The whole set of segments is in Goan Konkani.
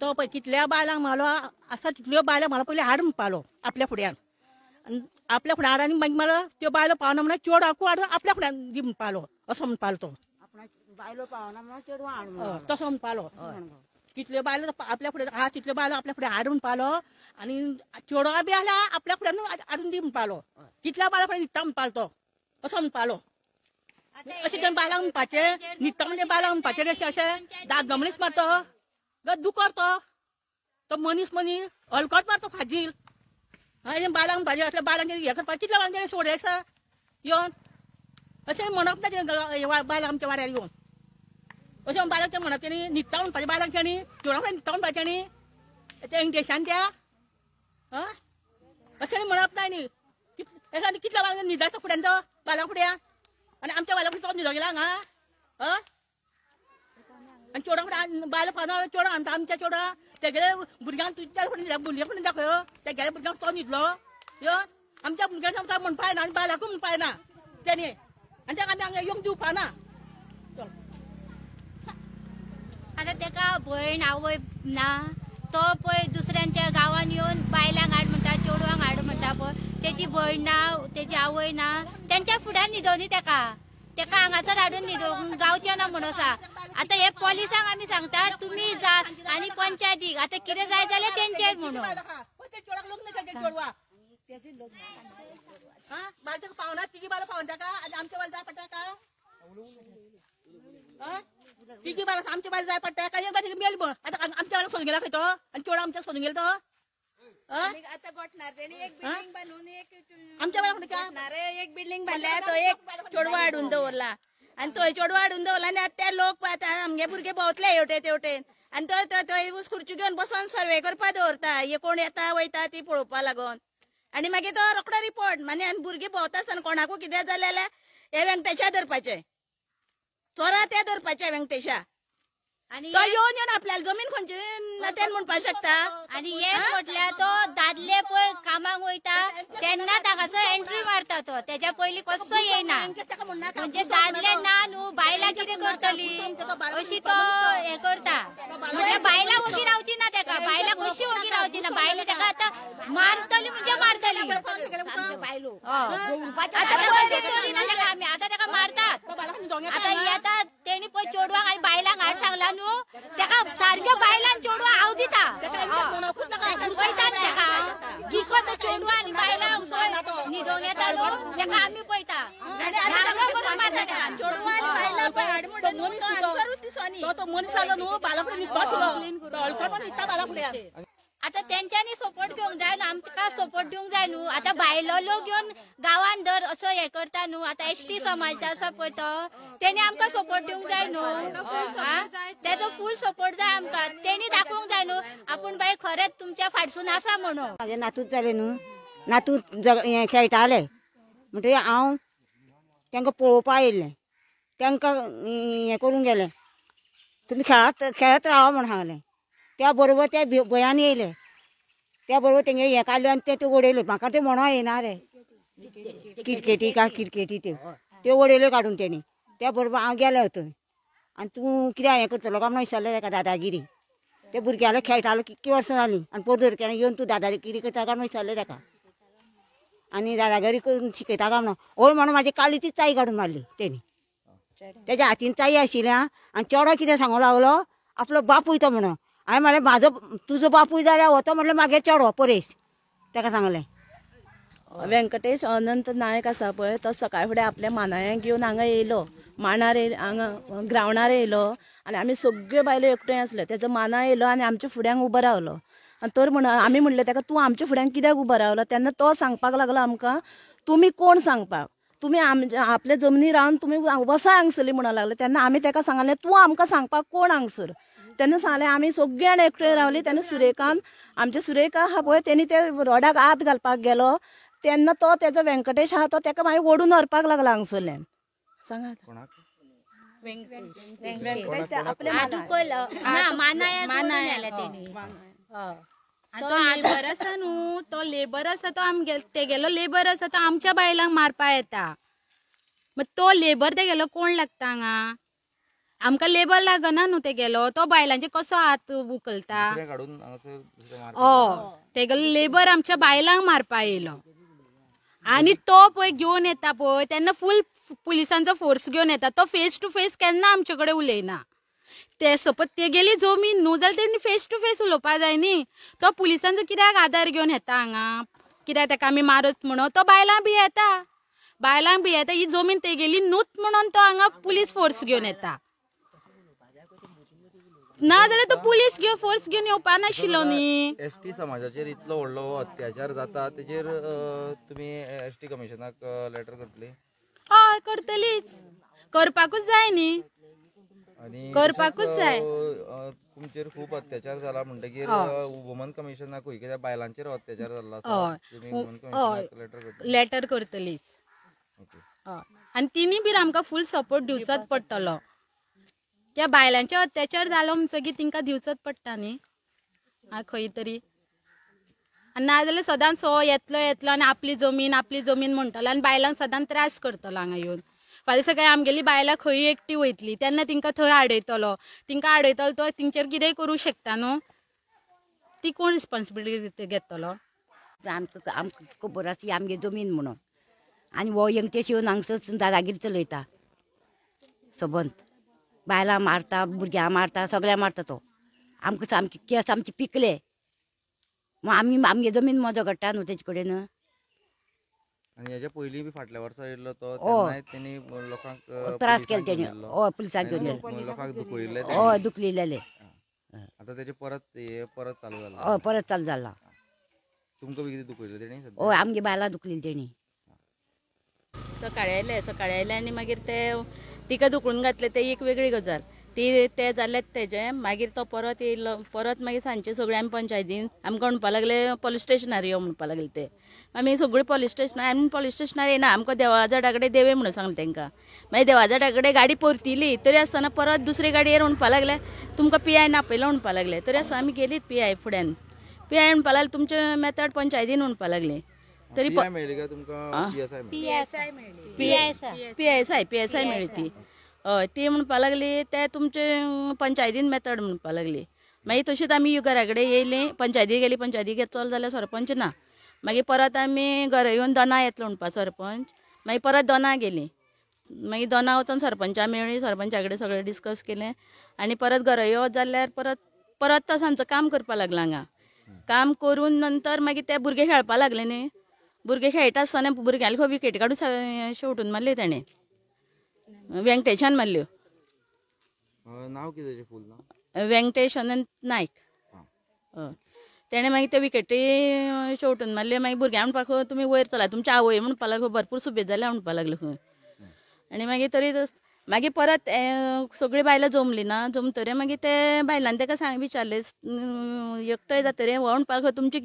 तो पळय कितल्या बायलांक मारलो आसा तितल्यो बायलां म्हाका पयलीं हाड म्हणपालो आपल्या फुड्यान आनी आपल्या फुड्यान हाड आनी मागीर मला त्यो बायलो पावना म्हणून चेडवाकू हाडून आपल्या फुड्यान दी म्हणपालो असो म्हणपालो तो. बायलो पावना म्हणून चेडवां हाड तसो म्हणपालो. कितल्यो बायलो आपल्या फुडें आहा तितल्यो बायलो आपल्या फुडें हाड म्हणपालो आनी चेडवां बी आसल्यार आपल्या फुड्यान हाडून दी म्हणपालो. कितल्या बायलां फुडें न्हिदता म्हणपालो तो असो म्हणपालो. अशें तें बायलांक म्हणपाचें न्हिदता म्हणजे बायलांक म्हणपाचें अशें अशें दादलो मनीस मारतो दुकर तो तो मनीस मनीस हलकट मारतो फाजील. हय बायलांक म्हणपाचें असल्या बायलांक हें करपाक कितल्या बायलांक सोड आसा येवन अशें म्हणप ना बायलां आमच्या वाड्यार येवन अशें बायलांक तें म्हणप तेणी न्हिदता म्हणपाचें बायलांक तेणी चेडवां न्हिदता म्हणपाचें न्ही तें वेंकटेशान त्या अशें म्हणप ना न्ही. कितल्या बायलांक न्हिदला आसता फुड्यान तो बायलां फुड्यान आनी आमच्या बायलां फुडें तो न्हिदो गेला हांगा. आनी चेडवां फुडें बायलां पावना चेडवां आमच्या आमच्या चेडवां तेगेले भुरग्यांक तुज्या फुडें भुरग्यां फुडें दाखय तेगेल्या भुरग्यांक तो न्हिदलो येवन आमच्या भुरग्यांक आमकां म्हणपा येना आनी बायलांकूय म्हणपा येना तेणी आनी तेका आमी हांगा येवंक दिवपा ना. आतां तेका भयण आवय ना तो पळय दुसऱ्यांच्या गांवान येवन बायलांक हाड म्हणटा चेडवांक हाड म्हणटा पळय तेजी भयण ना तेजी आवय ना तेंच्या फुड्यान न्हिदोनी तेका तेका हांगासर हाडून न्हिदोवंक गावचें ना म्हणून आसा. आतां हे पोलिसांक आमी सांगता तुमी जा आनी पंचायतीक आतां कितें जाय जाल्यार तेंचेर म्हणून. तिगी बायलां आमच्या बायल जाय पडटा काय एक मेल आतां आमच्या बायलां सोदून गेला खंय तो आनी चेडो आमच्या सोदून गेलो तो. आतां गोठणार तेणी एक बिल्डिंग बांदून एक आमच्या बायलां एक बिल्डिंग बांदल्या तो एक चेडवा हाडून दवरला आनी थंय चेडवा हाडून दवरला आनी आतां ते लोक आतां आमगे भुरगे भोंवतले हेवटेन तेवटेन आनी तो थंय खुर्ची घेवन बसोन सर्वे करपा दवरता हे कोण येता वयता ती पळोवपा लागून आनी मागीर तो रोखडो रिपोर्ट मागीर आनी भुरगीं भोंवता आसतना कोणाकूय कितें जालें जाल्यार हे वेंकटेशा धरपाचें चोरा ते धरपाचे वेंकटेशा आनी तो येवन येवन आपल्याला जमीन खंयची ना तें म्हणपाक शकता. आनी हे म्हटल्यार तो दादले पळय कामाक वयता तेन्ना हांगासर एंट्री मारता तो तेज्या पयलीं कसो येयना म्हणजे दादले ना न्हू बायलां कितें करतली अशी तो हें करता. म्हणजे बायलां वगी रावची ना तेका बायलां कशी वगी रावची ना बायलां तेका आतां मारतली म्हणजे मारतली. आतां कशी चोरिना तेका आमी आतां तेका मारतात. आतां येता तेणी पळय चेडवांक आनी बायलांक हाड सांगला न्हू तेका सारक्यो बायलांक चेडवां हांव दिता पळयता तेका किको तो चेडवां आनी बायलां न्हिदोंक येता न्हू तेका आमी पळयता मारता तेका. आतां तेंच्यांनी सपोर्ट घेवंक जाय न्हू आमकां सपोर्ट दिवंक जाय न्हू. आतां भायलो लोक येवन गांवान धर असो हें करता न्हू आतां एसटी समाज आसा पळय तो तेणी आमकां सपोर्ट दिवंक जाय न्हू तेजो फूल सपोर्ट जाय आमकां तेणी दाखोवंक जाय न्हू आपूण बाय खरेंच तुमच्या फाटसून आसा म्हणून. म्हाजे नातूच जाले न्हू नातू हें खेळटाले म्हणटगीर हांव तांकां पळोवपा येयल्लें तांकां हें करूंक गेलें तुमी खेळात खेळत रावा म्हूण सांगलें. त्या बरोबर त्या भंयान येयले त्या बरोबर तेंगे हें काडलें आनी ते उडयल्यो म्हाका तें म्हणो येना रे किटकेटी काय किटकेटी त्यो त्यो उडयल्यो काडून तेणी. त्या बरोबर हांव गेलें थंय आनी तूं कित्याक हें करतलो काय म्हणून विचारलें तेका दादागिरी. ते भुरग्याले खेळटालो कितलीं वर्सां जालीं आनी पोर येवन तूं दादागिरी करता काय म्हणून विचारलें तेका आनी दादागिरी करून शिकयता काय म्हणून हय म्हणून म्हाजी काडली ती चाई काडून मारली तेणी. तेज्या हातीन चाई आशिल्ली आनी चेडो कितें सांगूंक लागलो आपलो बापूय तो म्हणून. हांवें म्हणलें म्हाजो तुजो बापूय जाल्यार हो तो म्हणलें मागे चेडो परेश तेका सांगलें. व्यंकटेश अनंत नायक आसा पळय तो सकाळ फुडें आपल्या मानायांक घेवन हांगा येयलो मांडार हांगा ग्रावंडार येयलो आनी आमी सगळ्यो बायलो एकठांय आसल्यो. तेजो माना येयलो आनी आमच्या फुड्यांक उबो रावलो आनी तर म्हण आमी म्हणलें तेका तूं आमच्या फुड्यांक कित्याक उबो रावलो तेन्ना तो सांगपाक लागलो आमकां तुमी कोण सांगपाक तुमी आपल्या जमनी रावन तुमी वसा हांगसरली म्हणूंक लागले. तेन्ना आमी तेका सांगलें तूं आमकां सांगपाक कोण हांगसर. तेन्ना सांगलें आमी सगळीं जाणां एकठांय रावलीं. तेन्ना सुरेखान आमच्या सुरेखा आहा पळय तेणी ते रोडाक आत घालपाक गेलो तेन्ना तो तेजो व्यंकटेश आहा तो तेका मागीर ओडून व्हरपाक लागला हांगसरल्यान. सांगात तो लेबर आसा न्हू तो लेबर आसा तो आमगे तेगेलो लेबर आसा तो आमच्या बायलांक मारपा येता. मागीर तो लेबर तेगेलो कोण लागता हांगा? आमकां लेबर लागना न्हू तेगेलो, तो बायलांचे कसो हात उखलता. हय, तेगेलो लेबर आमच्या बायलांक मारपा येयलो आनी तो पळय घेवन येता पळय तेन्ना फूल पुलिसांचो फोर्स घेवन येता. तो फेस टू फेस केन्ना आमचे कडेन उलयना. ते सपोज तेगेली जमीन न्हू जाल्यार तेणी फेस टू फेस उलोवपा जाय न्ही. तो पुलिसांचो कित्याक आदार घेवन येता हांगा, कित्याक तेका आमी मारत म्हणून. तो बायलां भियेता, बायलांक भियेता, ही जमीन तेगेली न्हूच म्हणून तो हांगा पुलीस फोर्स घेवन येता. ना जाल्यार तो पुलीस घेवन फोर्स घेवन येवपा नाशिल्लो न्ही. एस टी समाजाचेर इतलो व्हडलो अत्याचार जाता तेजेर तुमी एस टी कमिशनाक लेटर करतली? हय करतलीच, करपाकूच जाय न्ही, करपाकूच जाय. तुमचेर खूब अत्याचार जाला म्हणटकीर वुमन कमिशनाकूय, कित्याक बायलांचेर अत्याचार जाल्लो आसा, तुमी वुमन कमिशनाक लेटर करतली? लेटर करतलीच. आनी तिनी बीन आमकां फूल सपोर्ट दिवचोच पडटलो. त्या बायलांचे अत्याचार जालो म्हणटकीर तिंकां दिवचोच पडटा न्ही खंय तरी. आनी नाजाल्यार सदांच हो येतलो येतलो आनी आपली जमीन आपली जमीन म्हणटलो आनी बायलांक सदांच त्रास करतलो हांगा येवन. फाल्यां सकाळीं आमगेली बायलां खंय एकटी वयतली तेन्ना तिंकां थंय आडयतलो, तिंकां आडयतलो तो तेंचेर कितेंय करूंक शकता न्हू. ती कोण रिस्पोन्सिबिलिटी घेतलो? आमकां आमकां खबर आसा ही आमगे जमीन म्हणून. आनी हो व्यंकटेश येवन हांगसर दादागिरी चलयता सबंद, बायलां मारता, भुरग्यां मारता, सगळ्यांक मारता तो. आमकां सामके केंस आमचे पिकले, आमी आमगे जमीन म्हूण झगडटा न्हू तेजे कडेन. आनी हेच्या पयलीं बी फाटल्या वर्सा येयल्लो तो, तेन्नाय तेणी लोकांक त्रास केले तेणी. हय, पुलिसांक घेवन येयलो, लोकांक दुखयल्ले. हय, दुखयलेले. आतां तेजे परत हे परत चालू जाला. हय, परत चालू जाला. तुमकां बी कितें दुखयलें तेणी? हय, आमगे बायलां दुखलेली तेणी. सकाळी आयले, सकाळी आयले आनी मागीर ते तिका दुखळून घातले, ते एक वेगळी गजाल ती ते जालें तेजें. मागीर तो परत येयलो, परत मागीर सांजचे सगळे आमी पंचायतीन आमकां म्हणपा लागले पोलीस स्टेशनार यो म्हणपा लागले ते. आमी सगळी पोलीस स्टेशनार, आमी पोलीस स्टेशनार येयना, आमकां देवाझाडा कडेन देवे म्हणून सांगलें तेंकां. मागीर देवाझाडा कडेन गाडी परतिली तरी आसतना परत दुसरे गाडयेर म्हणपा लागले तुमकां पी I आपयलो म्हणपा लागले. तरी आसतना आमी गेलीत पी I फुड्यान, पी I म्हणपा लागले तुमचे मेथड पंचायतीन म्हणपा लागले. तरी P S I P S I मेळ्ळी ती. हय, ती म्हणपा लागली ते तुमचे पंचायतीन मेथड म्हणपा लागली. मागीर तशीच आमी घरा कडेन येयली, पंचायती गेली, पंचायती घेत चल जाल्यार सरपंच ना. मागीर परत आमी घरा येवन दोना येतलो म्हणपा सरपंच, मागीर परत दोना गेली. मागीर दोना वचोन सरपंचा मेळ्ळी, सरपंचा कडेन सगळें डिस्कस केलें आनी परत घरा येवत जाल्यार परत परत तो सांजचो काम करपा लागला हांगा. काम करून नंतर मागीर ते भुरगे खेळपा लागले न्ही, भुरगे खेळटा आसतना भुरग्यांक खंय विकेट काडून शेवटून मारली तेणें, व्यंकटेशान मारल्यो. नांव कितें तेजें फूल नांव? व्यंकटेश अनंत नायक. हय, तेणें मागीर ते विकेटी शेवटून मारल्यो. मागीर भुरग्यांक म्हणपाक तुमी वयर चला, तुमच्या आवय म्हणपा लागलो भरपूर सुबेज जाल्या म्हणपा लागलो खंय. आनी मागीर तरी मागीर परत सगळीं बायलां जमली ना, जमतरे मागीर ते बायलांनी तेका सांग विचारलें एकटय जातरे हो म्हणपा लागलो तुमची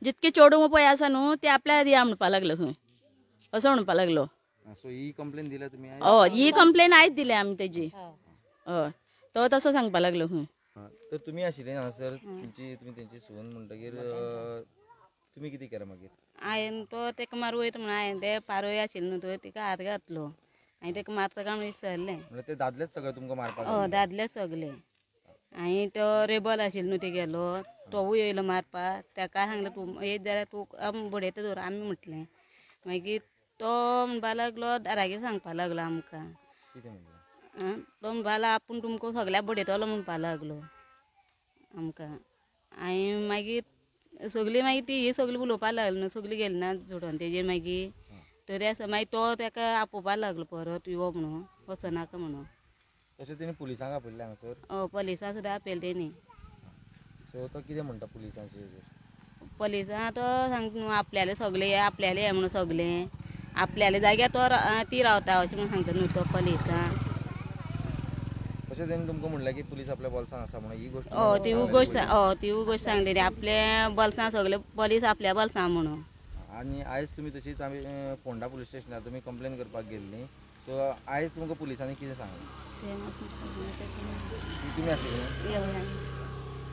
जितके चेडूं पळय आसा न्हू ते आपल्या दिया म्हणपा लागलो खंय, असो म्हणपा लागलो. सो ही कंप्लेन दिल्या तुमी? हय, ही कंप्लेन आयज दिल्या आमी तेजी. हय, तो तसो सांगपा लागलो खंय. तर तुमी आशिल्ले हांगासर, तुमची तुमी तेंची सून म्हणटकीर तुमी कितें केलें मागीर? हांवें तो तेका मारू वयता म्हणून हांवें ते पारोय आशिल्ले न्हू थंय तिका हात घातलो आनी तेका मारता काय म्हणून विसरलें. म्हणल्यार ते दादलेच सगळे तुमकां मारपाक? हय, दादलेच सगळे. आनी तो रेबल आशिल्लो न्हू तेगेलो, तोवूय येयलो मारपाक. तेका सांगलें तूं येयत जाल्यार तूं बडयता दवर आमी म्हटलें. मागीर तो म्हणपा लागलो दादागीर सांगपा लागलो आमकां, तो म्हणपा लागलो आपूण तुमकां सगळ्याक बडयतलो म्हणपा लागलो आमकां. आनी मागीर सगळीं मागीर ती ही सगळीं उलोवपा लागली न्हू, सगळीं गेली ना झोडोन तेजेर. मागीर तरी आसा मागीर तो तेका आपोवपा लागलो परत यो म्हणून, वचनाका म्हणून. तशें तेणी पुलिसांक आपयल्लें हांगासर? हय, पुलिसांक सुद्दां आपयलें तेणी. सो तो कितें म्हणटा पुलिसांचेर? पुलिसां तो सांगता न्हू आपल्याले सगळे आपल्याले हे म्हणून सगळे आपल्याले जाग्यार तो ती रावता अशें म्हणून सांगता न्हू तो पुलिसां. तशें तेणी तुमकां म्हणलें की पुलीस आपल्या बोल्सान आसा म्हणून ही गोश्ट? हय, तिवूय गोश्ट, हय तिवूय गोश्ट सांगलेली आपल्या बोल्सां सगळे पुलीस आपल्या बोल्सां म्हणून. आनी आयज तुमी तशीच आमी फोंडा पुलीस स्टेशनार तुमी कंप्लेन करपाक गेल्ली, सो आयज तुमकां पुलिसांनी कितें सांगलें? तुमी आशिल्ले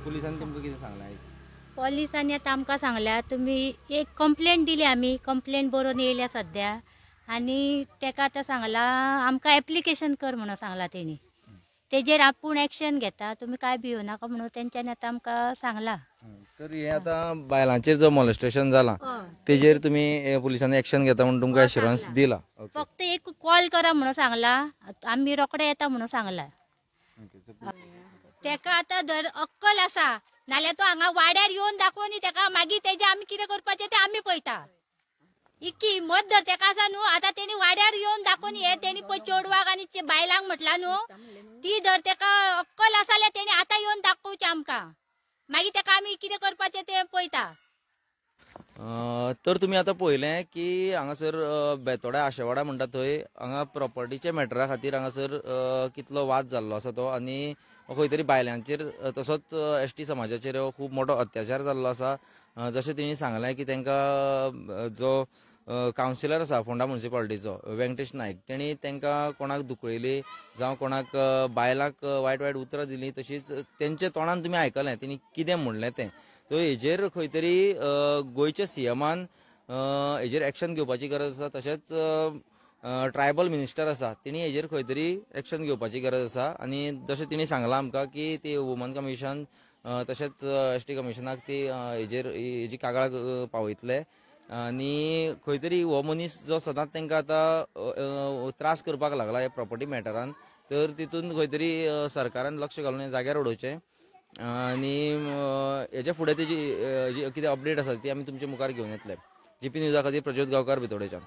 पुलिसांनी तुमकां कितें सांगलें आयज? पोलिसांनी आतां आमकां सांगल्या तुमी एक कंप्लेन दिली, आमी कंप्लेन बरोवन येयल्या सद्या आनी तेका आतां सांगलां आमकां एप्लिकेशन कर म्हणून सांगलां तेणी. तेजेर आपूण एक्शन घेता, तुमी काय भियो नाका म्हणून तेंच्यांनी आतां आमकां सांगलां. तर हे आतां बायलांचेर जो मॉलेस्टेशन जाला तेजेर तुमी पुलिसांनी एक्शन घेता म्हणून तुमकां एश्योरन्स दिला? फक्त एक कॉल करा म्हणून सांगला, आमी रोखडे येता म्हणून सांगला. तेका आतां धर अक्कल आसा नाल्यार तो हांगा वाड्यार येवन दाखोवन न्ही तेका, मागीर तेजें आमी कितें करपाचें तें आमी पळयता. इतकी हिम्मत धर तेका आसा न्हू, आतां तेणी वाड्यार येवन दाखोवन हे तेणी पळय चेडवाक आनी बायलांक म्हटलां न्हू, ती धर तेका अक्कल आसा जाल्यार तेणी आतां येवन दाखोवचें आमकां, मागीर तेका आमी कितें करपाचें तें पळयता. तर तुमी आतां पळयलें की हांगासर बेतोड्या आशेवाडा म्हणटा थंय हांगा प्रॉपर्टीच्या मॅटरा खातीर हांगासर कितलो वाद जाल्लो आसा तो, आनी खंय तरी बायलांचेर तसोच एस टी समाजाचेर खूब मोठो अत्याचार जाल्लो आसा. जशें तेणी सांगलें की तांकां जो कावन्सिलर आसा फोंडा म्युनिसिपालिटीचो व्यंकटेश नायक, तेणी तांकां कोणाक दुखयली जावं कोणाक बायलांक वायट वायट उतरां दिलीं, तशीच तेंच्या तोंडान तुमी आयकलें तेणी कितें म्हणलें तें. सो हेजेर खंय तरी गोंयच्या सीएमान हेजेर एक्शन घेवपाची गरज आसा, तशेंच ट्रायबल मिनिस्टर आसा तेणी हेजेर खंय तरी एक्शन घेवपाची गरज आसा. आनी जशें तेणी सांगलां आमकां की ती वुमन कमिशन तशेंच एस टी कमिशनाक ती हेजेर हेजी कागाळ पावयतले, आनी खंय तरी हो मनीस जो सदांच तांकां आतां त्रास करपाक लागला ह्या प्रॉपर्टी मॅटरान, तर तितून खंय तरी सरकारान लक्ष घालून हें जाग्यार उडोवचें आनी हेच्या फुडें तेजी जी कितें अपडेट आसा ती आमी तुमच्या मुखार घेवन येतले. जीपी न्यूजा खातीर प्रज्योत गांवकार, बेतोडेच्यान.